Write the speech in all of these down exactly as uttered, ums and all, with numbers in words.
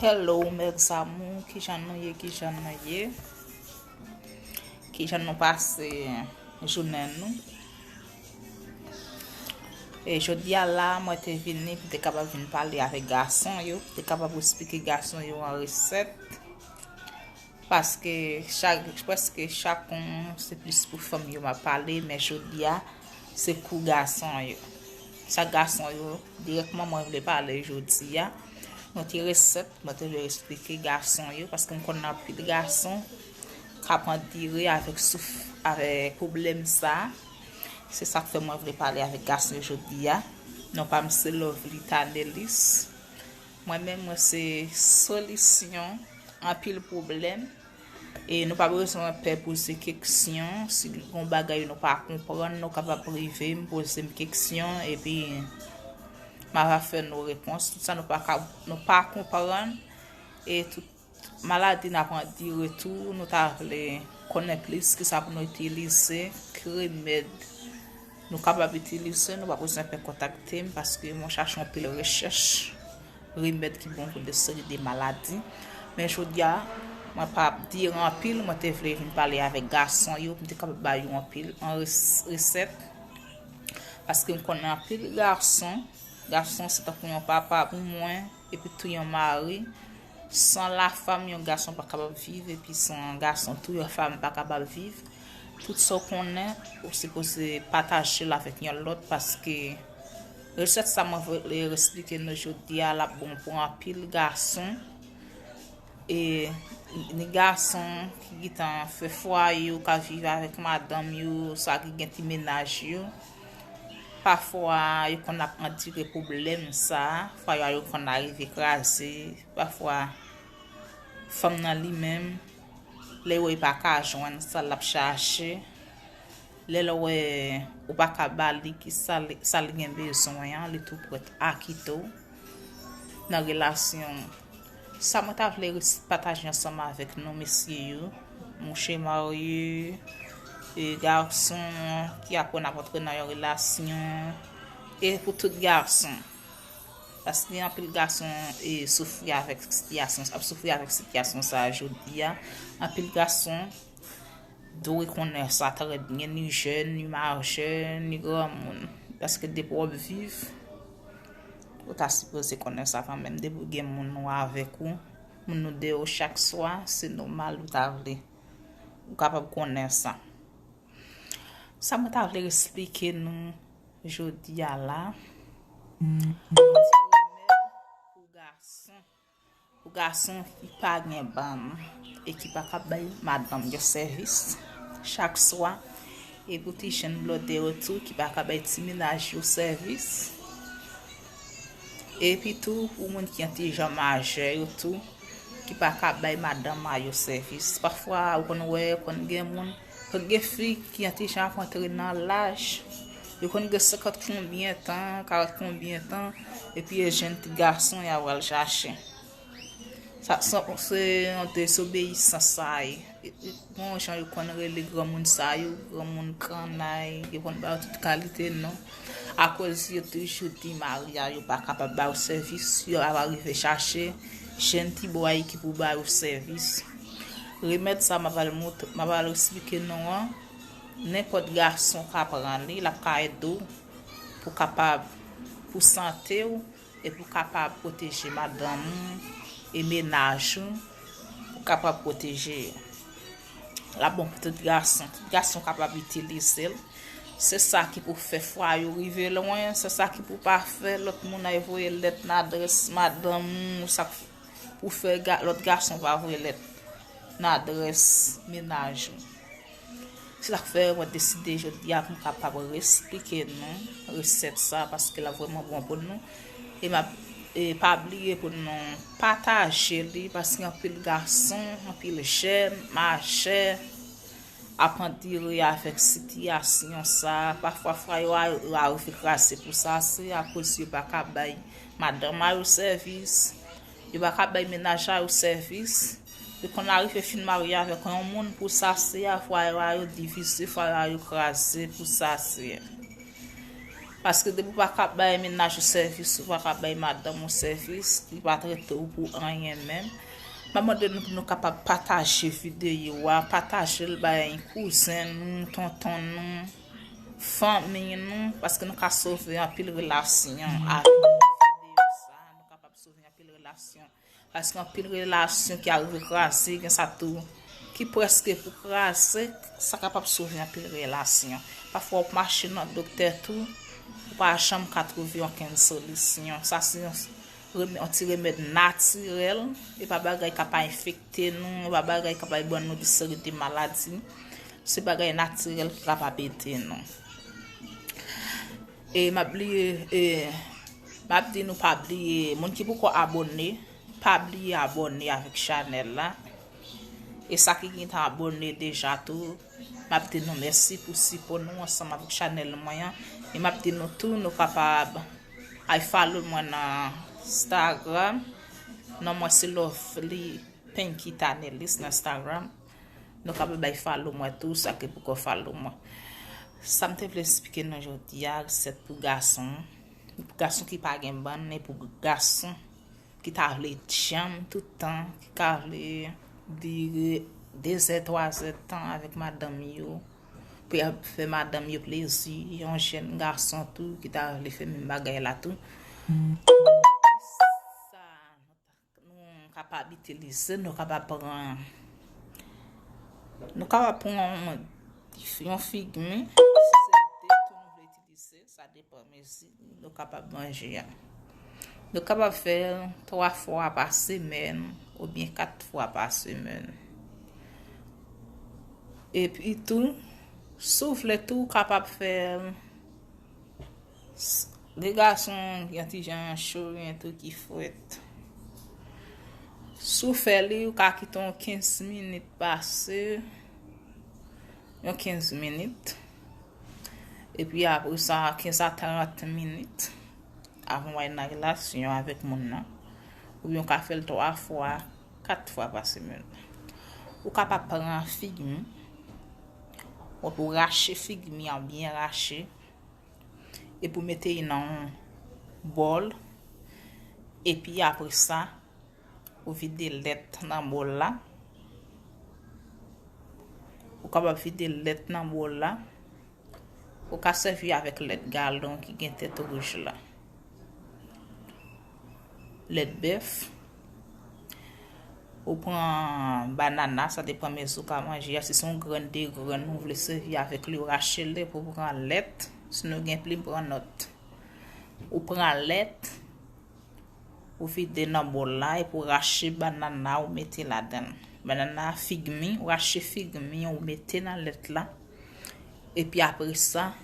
Hello, mes amours, kijan nou ye, kijan nou ye? Kijan nou pase jounen nou? E jodi a la, mwen te vini pou te kapab vin pale avèk gason yo, pou te kapab esplike gason yo an resèt. Paske chak, prèske chak kou, se plis pou fanm yo m ap pale, men jodi a, se kou gason yo. Sa gason yo, dirèkman mwen vle pale jodi a. Yon ti resèt, mwen te vle esplike gason yo, paske m konnen anpil gason k ap andire avèk souf, avèk pwoblèm sa. Se sa k fè mwen vle pale avèk gason yo jodi a. Non pa m se Lovely Tanelis. Mwen menm, mwen se solisyon anpil pwoblèm. E nou pa bezwen pè poze keksyon. Si gon bagay nou pa konprann, nou kapab rive m, poze m keksyon, epi m ava fè nou repons. Tout sa nou pa ka, nou pa konprann, e tout maladi n ap andire tou, nou ta vle konnen plis ki sa pou nou itilize, ki remèd nou kapab itilize, nou pa bezwen pè kontakte m, paske mwen chache anpil rechèch, remèd ki bon pou de seri de maladi. Men jodi a, mwen pa ap dire anpil, mwen te vle vin pale avèk gason yo, pou m te kapab ba yo anpil an res-, resèt. Paske m konnen anpil gason, gason se tankou yon papa pou mwen, epi tou yon mari. San lafanm, yon gason pa kapab viv, epi san gason tou, yon fanm pa kapab viv. Tout sa w konnen, ou sipoze pataje l avèk yon lòt, paske resèt sa mwen vle esplike nou jodi a, l ap bon pou anpil gason. E ni gason ki gentan fè fwaye yo, ka viv avèk madanm yo, sa ki gen ti mennaj yo. Pafwa, yo konn ap andire pwoblèm sa, fwaye yo konn arive kraze, pafwa, fanm nan li menm, lè yo pa ka jwenn sa l ap chache, lè l wè ou pa ka ba li ki sa li, sa li gen bezwen an, li tou prèt a kite w nan relasyon. Sa mwen ta vle res-, pataje ansanm avèk nou, mesye yo, mouche marye, e gason ki aprann ap antre nan yon relasyon, e pou tout gason. Paske anpil gason e soufri avèk sitiyasyon, ap soufri avèk sitiyasyon sa a jodi a. Anpil gason dwe konnen sa trè byen, ni jèn, ni majè, ni granmoun. Paske depi w ap viv, ou ta sipoze konnen sa kanmenm. Depi w gen moun ou avèk ou, moun ou deyò chak swa, se nòmal ou ta vle, ou kapab konnen sa. Sa mwen ta vle esplike nou jodi a la, yon ti remèd pou gason. Pou gason ki pa gen bann e ki pa ka bay madanm yo sèvis chak swa. E pou ti jèn blòdè yo tou ki pa ka bay ti mennaj yo sèvis. Epi tou, pou moun ki antijan majè yo tou, ki pa ka bay madanm a yo sèvis. Pafwa, ou konn wè, konn gen moun, konn gen fi ki antijan ap antre nan laj. Yo konn gen senkant konbyen tan, karant konbyen tan, epi e jèn ti gason y a pral chache. Sa, sa, se yon desobeyisans sa ye. Bon, jan yo konn rele granmoun sa yo, granmoun kannay, yo konn ba yo tout kalite non. Akoz yo toujou di mari a yo pa kapab ba yo sèvis, yo ap rive chache jèn ti bòy ki pou ba yo sèvis. Remèd sa m ap al mont-, m ap al esplike nou an, nenpòt gason ka pran li, l ap ka ede w pou kapab, pou sante w, epi w kapab pwoteje madanm ou e mennaj ou, ou kapab pwoteje yo. L ap bon pou tout gason, tout gason kapab itilize l. Se sa ki pou fè fwaye w rive lwen, se sa ki pou pa fè lòt moun al voye lèt nan adrès madanm ou, sa k pou fè ga-, lòt gason pa voye lèt nan adrès mennaj ou. Se sa k fè mwen deside jodi a pou m kapab esplike nou resèt sa, paske l ap vrèman bon pou nou. E m ap, e pa bliye pou nou pataje li, paske anpil gason, anpil jèn, majè ap andire avèk sitiyasyon sa. Pafwa, fwaye yo a, yo arive kraze pou sa, se akoz yo pa ka bay madanm a yo sèvis, yo pa ka bay mennaj a yo sèvis. Yo konn arive fin marye avèk yon moun pou sase a, fwaye a yo divize, fwaye a yo kraze pou sase. Paske depi w pa ka bay mennaj ou sèvis, ou pa ka bay madanm ou sèvis, li pa trete w pou anyen menm. M ap mande nou pou nou kapab pataje videyo a, pataje l bay kouzen nou, tonton nou, fanmi nou, paske nou ka sove anpil relasyon avèk videyo sa, nou kapab sove anpil relasyon. Paske anpil relasyon ki arive kraze, gen sa tou ki prèske pou kraze, sa kapab sove anpil relasyon. Pafwa w ap mache nan doktè tou, ou pa janm ka twouve okenn solisyon. Sa se yon remè-, yon ti remèd natirèl, e pa bagay k ap enfekte nou, e pa bagay k ap bay ban nou de seri de maladi. Se bagay natirèl ki kapab ede nou. E m ap bliye, e, m ap di nou pa bliye, moun ki poko abòne, pa bliye abòne avèk chanèl la. E sa ki gentan abòne deja tou, m ap di nou mèsi pou sipò nou ansanm avèk chanèl mwen an. E m ap di nou tou, nou kapab al follow mwen nan Instagram. Non mwen se Lovely Pinky Tanelis nan Instagram. Nou kapab bay follow mwen tou, sa ki poko follow mwen. Sa m te vle eksplike nou jodi a, resèt pou gason. Pou gason ki pa gen bann, e pou gason ki ta vle djanm tout tan, ki ka vle dire de zè, twa zè tan avèk madanm yo, pou y ap fè madanm yo plezi, yon jèn gason tou ki ta vle fè menm bagay la tou. Sa nou kapab itilize, nou kapab pran, nou kapab pran yon, yon figmi, si se de tou nou vle itilize, sa depan mezi nou kapab manje a. Nou kapab fè l twa fwa pa semèn oubyen kat fwa pa semèn. Epi tou, si w vle tou, ou kapab fè l S-, gen gason, gen ti jan cho, gen tou ki frèt. Si w fè li, ou ka kite yon kenz minit pase, yon kenz minit. Epi apre sa, kenz a trant minit, avan w al nan relasyon avèk moun nan. Oubyen w ka fè l twa fwa, kat fwa pa semèn. Ou kapab pran figmi, ou pou rache figmi an byen rache. Epi w mete l nan yon bòl. Epi apre sa, ou vide lèt nan bòl la. Ou kapab vide lèt nan bòl la. Ou ka sèvi avèk lèt galon ki gen tèt wouj la. Lèt bèf. Ou pran banana, sa depan mezi w ka manje a. Si se yon grenn, de grenn ou vle sèvi avèk li, ou rache l epi w pran lèt. Si nou gen plim, pran nòt. Ou pran lèt, ou vide nan bòl la, epi w rache banana, ou mete ladan l. Banana, figmi, ou rache figmi, ou mete nan lèt la. Epi apre sa,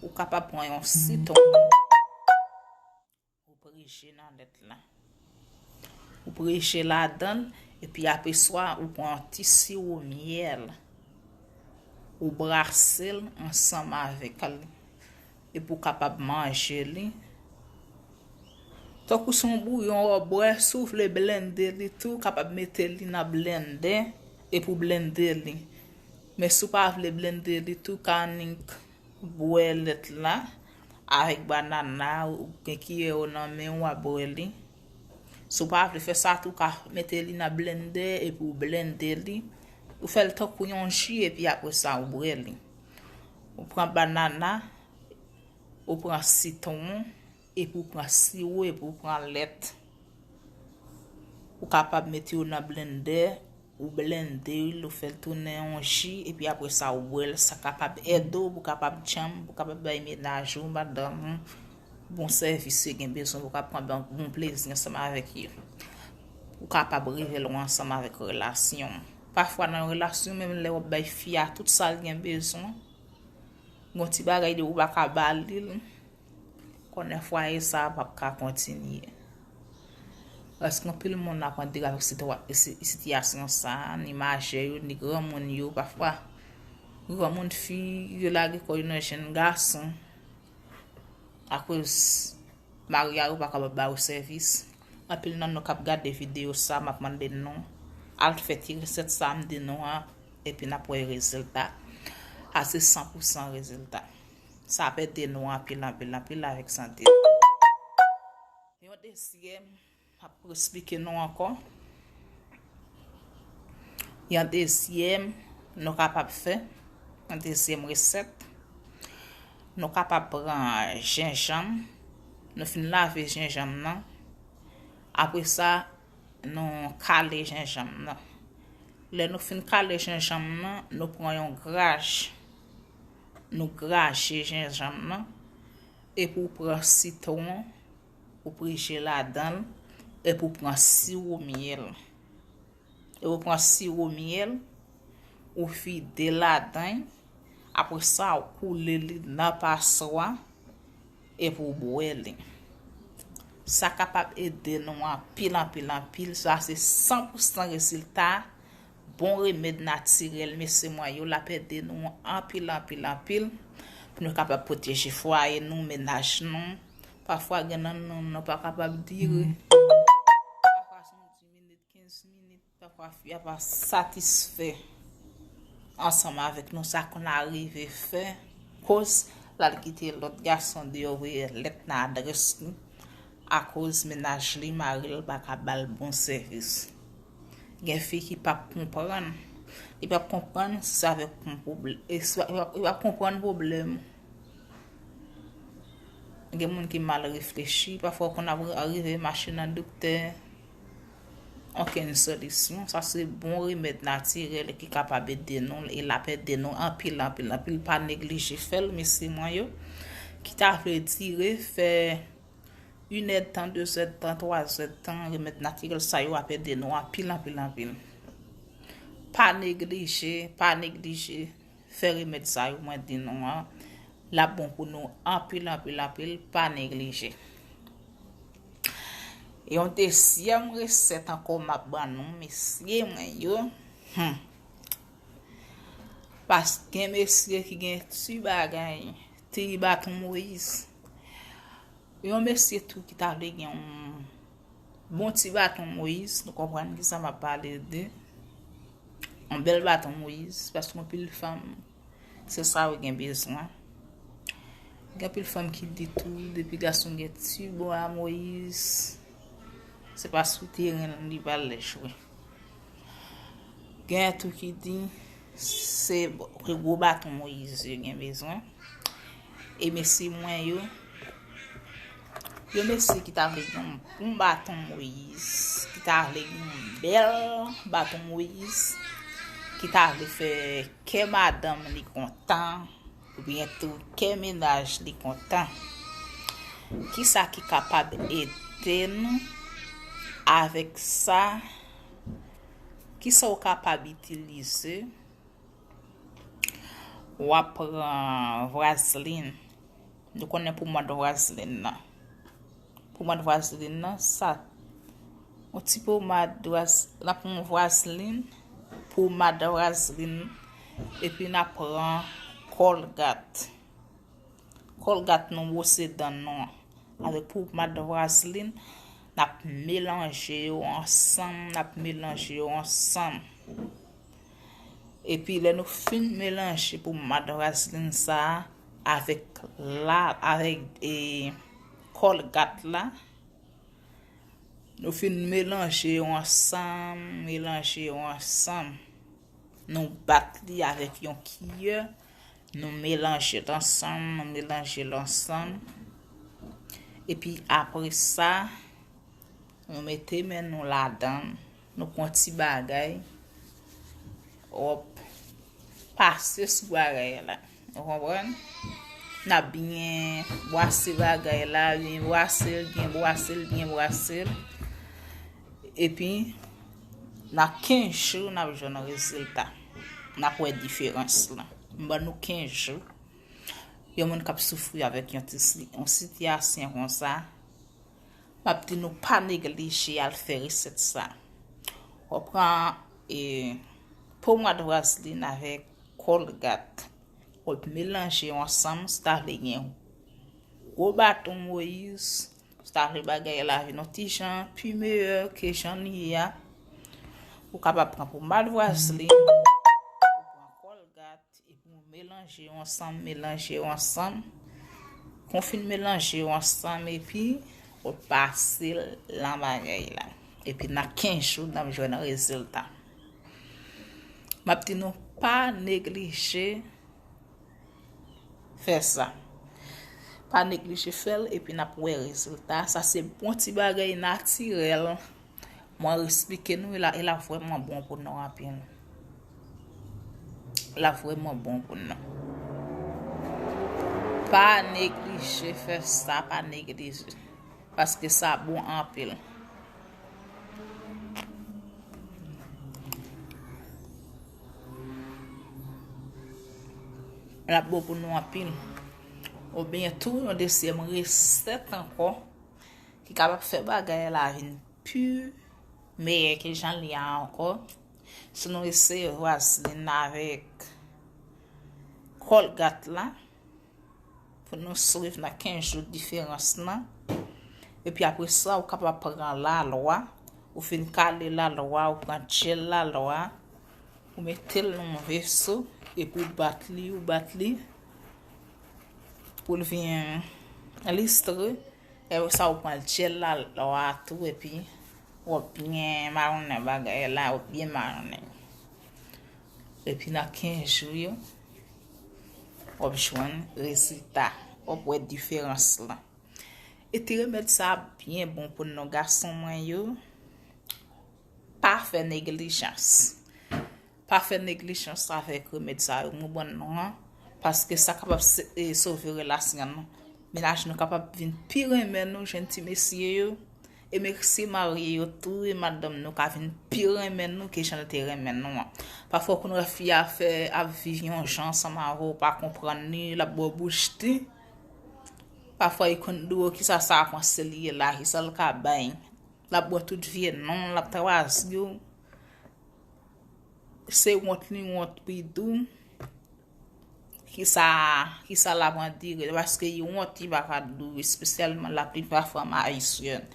ou kapab pran yon sitwon. Ou preche nan lèt la. Ou preche ladan l, epi apre sa, ou pran yon ti siwo myèl. Ou brase l ansanm avèk li. Epi w kapab manje li. Tankou se yon bouyon w ap bwè, si w vle blende li tou, w kapab mete li nan blendè, epi w blende li. Men si w pa vle blende li tou, w ka annik bwè lèt la avèk banana, ou gen kiyè w nan men w, w ap bwè li. Si w pa vle fè sa tou, w ka mete li nan blendè epi w blende li. Ou fè l tankou yon ji epi apre sa, ou bwè li. Ou pran banana, ou pran sitwon, epi w pran siwo, epi w pran lèt. Ou kapab mete yo nan blendè, ou blende l, ou fè l tounen yon ji, epi apre sa, ou bwè l. Sa kapab ede w, pou w kapab djanm, pou w kapab bay mennaj ou, madanm ou, bon sèvis yo gen bezwen, pou w kapab pran bon, bon plezi ansanm avèk yo. Ou kapab revele w ansanm avèk relasyon w. Pafwa nan yon relasyon, menm lè w ap bay fi a tout sa l gen bezwen, gon ti bagay de ou pa ka ba li l, konnen fwaye sa a p ap ka kontinye. Paske anpil moun ap antre avèk sitwa-, si-, sitiyasyon sa a, ni majè yo, ni granmoun yo, pafwa granmoun fi yo lage kò yo nan jèn gason akoz mari a yo pa kapab ba yo sèvis. Anpil nan nou k ap gade videyo sa, m ap mande nou al fè ti resèt sa a m di nou an, epi n ap wè rezilta a, se san pou san rezilta. Sa ap ede nou anpil, anpil, anpil avèk sante. Yon dezyèm, m ap esplike nou ankò. Yon dezyèm, nou kapab fè, yon dezyèm resèt. Nou kapab pran jenjanm, nou fin lave jenjanm nan. Apre sa, nou kale jenjanm nan. Lè nou fin kale jenjanm nan, nou pran yon graj. Nou graje jenjanm nan. Epi w pran sitwon, ou prije ladan l. Epi w pran siwo myèl. Epi w pran siwo myèl, ou vide ladan l. Apre sa, ou koule li nan paswa. Epi w bwè li. Sa kapab ede nou anpil, anpil, anpil. Sa se san pou san rezilta. Bon remèd natirèl, mesye mwen yo, l ap ede nou anpil, anpil, anpil. Pou nou kapab pwoteje fwaye nou, mennaj nou. Pafwa, gen nan nou, nou pa kapab dire. Pafwa, se yon di minit, kenz minit. Pafwa fi a pa satisfè ansanm avèk nou, sa konn arive fè koz l al kite lòt gason deyò voye lèt nan adrès li, akoz mennaj li, mari l pa ka ba l bon sèvis. Gen fi ki p ap konprann. Li p ap konprann si se avèk yon pwoblè, e si, li p ap konprann pwoblèm. Gen moun ki mal reflechi, pafwa w konn ap rive mache nan doktè, okenn solisyon. Sa se bon remèd natirèl ki kapab ede nou, e l ap ede nou anpil, anpil, anpil. Pa neglije fè l, mesye mwen yo. Ki ta vle dire fè inèdtan, dezèdtan, twazèdtan, remèd natirèl sa yo ap ede nou anpil, anpil, anpil. Pa neglije, pa neglije. Fè remèd sa yo mwen di nou an, l ap bon pou nou anpil, anpil, anpil, pa neglije. Yon dezyèm resèt ankò m ap ban nou, mesye mwen yo. Hmm. Paske gen mesye ki gen ti bagay, ti baton Moyiz. Yon mesye tou ki ta vle gen yon bon ti baton Moyiz, nou konprann kisa m ap pale de. Yon bèl baton Moyiz, paske anpil fanm, se sa yo gen bezwen. Gen anpil fanm ki di tou, depi gason gen ti bwa Moyiz, se pa sou teren li pral jwe. Gen tou ki di se bo-, se gwo baton Moyiz yo gen bezwen. E mesye mwen yo, yo mesye ki ta vle gen yon bon baton Moyiz, ki ta vle gen yon bèl baton Moyiz, ki ta vle fè kè madanm li kontan, oubyen tou kè mennaj li kontan. Kisa ki kapab ede nou avèk sa? Kisa w kapab itilize? W ap pran vwazlin. Nou konnen pomad vwazlin nan. Pomad vwazlin nan, sa, yon ti pomad vwaz-, n ap pran vwazlin, pomad vwazlin, epi n ap pran kòlgat. Kòlgat nou bwose dan nou an. Avèk pomad vwazlin, n ap melanje yo ansanm, n ap melanje yo ansanm. Epi lè nou fin melanje pomad vwazlin sa a avèk la, avèk, e, kòlgat la, nou fin melanje yo ansanm, melanje yo ansanm. Nou bat li avèk yon kiyè, nou melanje l ansanm, nou melanje l ansanm. Epi apre sa, nou mete men nou ladan l, nou pran ti bagay, w ap pase sou bagay la. Ou konprann? N ap byen bwase bagay la, byen bwase l, byen bwase l, byen bwase l. Epi, nan kenz jou, n ap jwenn rezilta. N ap wè diferans lan. M ban nou kenz jou. Yon moun k ap soufri avèk yon ti si-, yon sitiyasyon konsa, m ap di nou pa neglije al fè resèt sa. W ap pran, e, pomad vwazlin avèk kòlgat. W ap melanje yo ansanm, si w ta vle gen gwo baton Moyiz, si w ta vle bagay la vin yon ti jan pi meyè ke jan li ye a, ou kapab pran pomad vwazlin, ou pran kòlgat, epi w melanje. Melanje yo ansanm, melanje yo ansanm. Kon fin melanje yo ansanm, epi ou pase l nan bagay la. Epi nan kenz jou, n ap jwenn rezilta. M ap di nou, pa neglije fè sa. Pa neglije fè l, epi n ap wè rezilta. Sa se bon ti bagay natirèl. Mwen esplike nou, e l ap, e l ap vrèman bon pou nou anpil. E l ap vrèman bon pou nou. Pa neglije fè sa, pa neglije. Paske sa bon anpil. L ap bon pou nou anpil. Oubyen tou, yon dezyèm resèt ankò ki kapab fè bagay la vin pi meyè ke jan l ye a ankò. Si nou eseye vazlin avèk kòlgat la, pou nou swiv nan kenz jou diferans lan. Epi apre sa, ou kapab pran lalwa, ou fin kale lalwa, ou pran jèl lalwa, ou mete l nan yon veso, epi ou bat li, ou bat li, pou l vin listre. Apre sa, ou pran jèl lalwa tou, epi w ap byen mawonnen bagay la, w ap byen mawonnen. Epi nan kenz jou yo, w ap jwenn rezilta, w ap wè diferans lan. E ti remèd sa byen bon pou nou, gason mwen yo. Pa fè neglijans. Pa fè neglijans avèk remèd sa yo mwen ban nou an, paske sa kapab se- e, sove relasyon nou. Mennaj nou kapab vin pi renmen nou, jèn ti mesye yo. E mesye marye yo tou, e madanm nou ka vin pi renmen nou ke jan l te renmen nou an. Pafwa, ou konn wè fi a fè ap viv yon jan ansanm avè w, ou pa konprann li, l ap ba w bouch di. Pafwa, li konn di w kisa sa a panse li ye la, kisa l ka bay. L ap ba w tout vye non, l ap twazi w. Se wont li wont pou l di w kisa, kisa l ap andire, paske li wont, li pa ka di w, espesyalman laplipa fanm ayisyèn.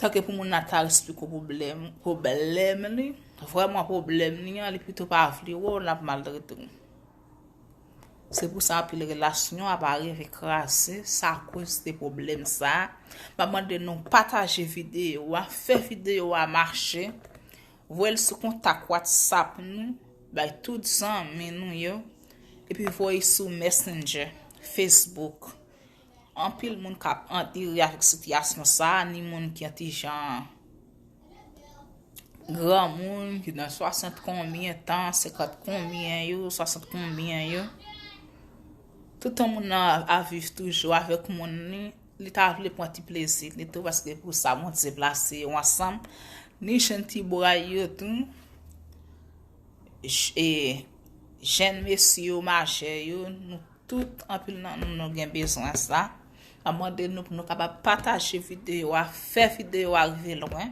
Tanke pou moun nan ta esplike w pwoblèm, pwoblèm li, vrèman pwoblèm li an, li pito pa vle wè w, l ap maltrete w. Se pou sa anpil relasyon ap arive kraze, se akoz de pwoblèm sa a. M ap mande nou pataje videyo a, fè videyo a mache, voye l sou kontak WhatsApp nou, bay tout zanmi nou yo, epi voye sou Messenger, Facebook. Anpil moun k ap andire avèk sitiyasyon sa a, ni moun ki yon ti jan granmoun, ki nan swasant konbyen tan, senkant konbyen yo, swasant konbyen yo. Toutan moun nan ap viv toujou avèk moun li, li ta vle pran ti plezi li tou, paske pou sa Bondye plase yo ansanm. Ni jèn ti bway yo tou, j- e, jèn mesye yo, majè yo, nou tout, anpil nan nou, nou gen bezwen sa. M ap mande nou pou nou kapab pataje videyo a, fè videyo a rive lwen,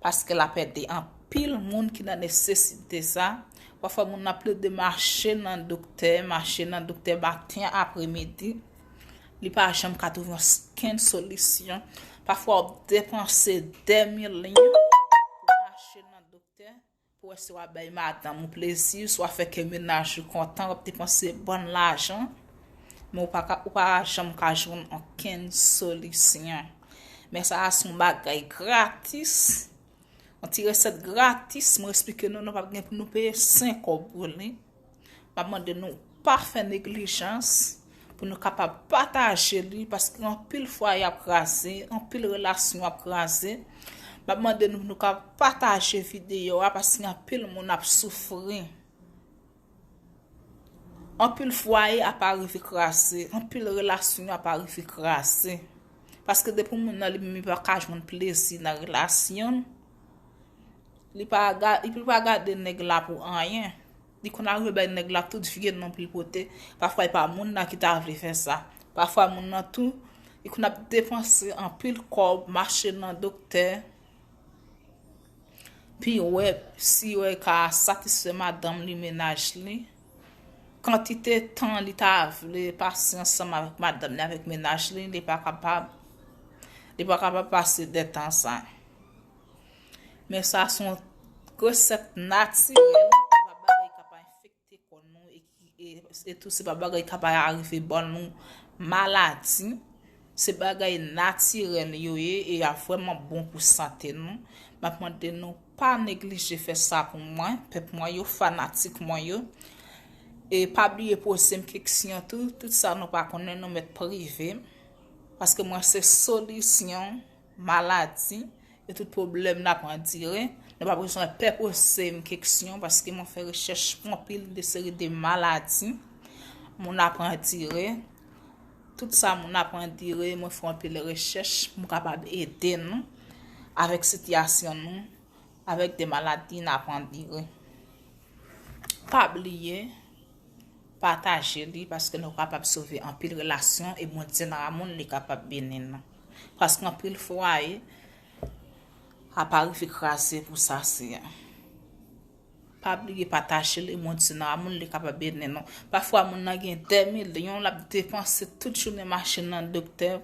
paske l ap ede anpil moun ki nan nesesite sa. Pafwa, moun nan plede mache nan doktè, mache nan doktè maten, apremidi, li pa janm ka twouve okenn solisyon. Pafwa, w ap depanse dè milyon pou mache nan doktè, pou wè si w ap bay madanm ou plezi, si w ap fè kè mennaj ou kontan, w ap depanse bann lajan, men ou pa ka, ou pa janm ka jwenn okenn solisyon. Men sa a se yon bagay gratis, yon ti resèt gratis, mwen esplike nou, nou p ap gen pou nou peye senk kòb pou li. M ap mande nou pa fè neglijans, pou nou kapab pataje li, paske anpil fwaye ap kraze, anpil relasyon ap kraze. M ap mande nou pou nou ka pataje videyo a, paske anpil moun ap soufri. Anpil fwaye ap arive kraze, anpil relasyon ap arive kraze. Paske depi moun nan li menm li pa ka jwenn plezi nan relasyon l, li pa ga- li pa gade nèg la pou anyen. Li konn arive bay nèg la tout vye non pou l pote. Pafwa, e pa moun nan ki ta vle fè sa. Pafwa, moun nan tou, li konn ap depanse anpil kòb, mache nan doktè. Pi wè, si wè ka satisfè madanm li, mennaj li. Kantite tan li ta vle pase ansanm avèk madanm li, avèk mennaj li, li pa kapab. Li pa kapab pase de tan sa. Men sa se yon resèt natirèl, se pa bagay k ap enfekte kò nou e ki e, E tou se pa bagay k ap arive ban nou maladi. Se bagay natirèl yo ye e y ap vrèman bon pou sante nou. M ap mande nou pa neglije fè sa pou mwen, pèp mwen yo, fanatik mwen yo. E pa bliye poze m keksyon tou, tout sa nou pa konnen nou mèt prive m. Paske mwen se solisyon maladi e tout pwoblèm n ap andire. Nou pa bezwen pè poze m keksyon paske mwen fè rechèch pou anpil de seri de maladi moun ap andire. Tout sa moun ap andire, mwen fè anpil rechèch pou m kapab ede nou avèk sitiyasyon nou, avèk de maladi n ap andire. Pa bliye pataje li paske nou kapab sove anpil relasyon e Bondye nan amoun li kapab beni nou. Paske anpil fwaye ap arive kraze pou sa se a. Pa bliye pataje li, Bondye nan amoun li kapab beni nou. Pafwa moun nan gen de milyon, l ap depanse tout jounen mache nan doktè,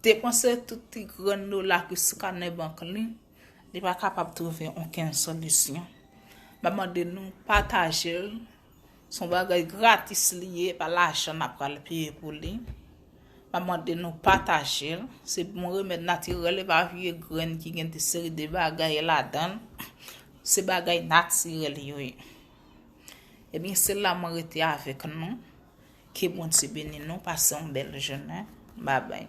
depanse tout ti grenn dola ki sou kanè bank li, li pa kapab twouve okenn solisyon. M ap mande nou pataje l. Se yon bagay gratis li ye, pa lajan n ap pral peye pou li. M ap mande nou pataje l. Se bon remèd natirèl, e pa vye grenn ki gen de seri de bagay ladan l. Se bagay natirèl yo ye. Ebyen, se la mwen rete avèk nou. Ke Bondye beni nou. Pase yon bèl jounen. Babay.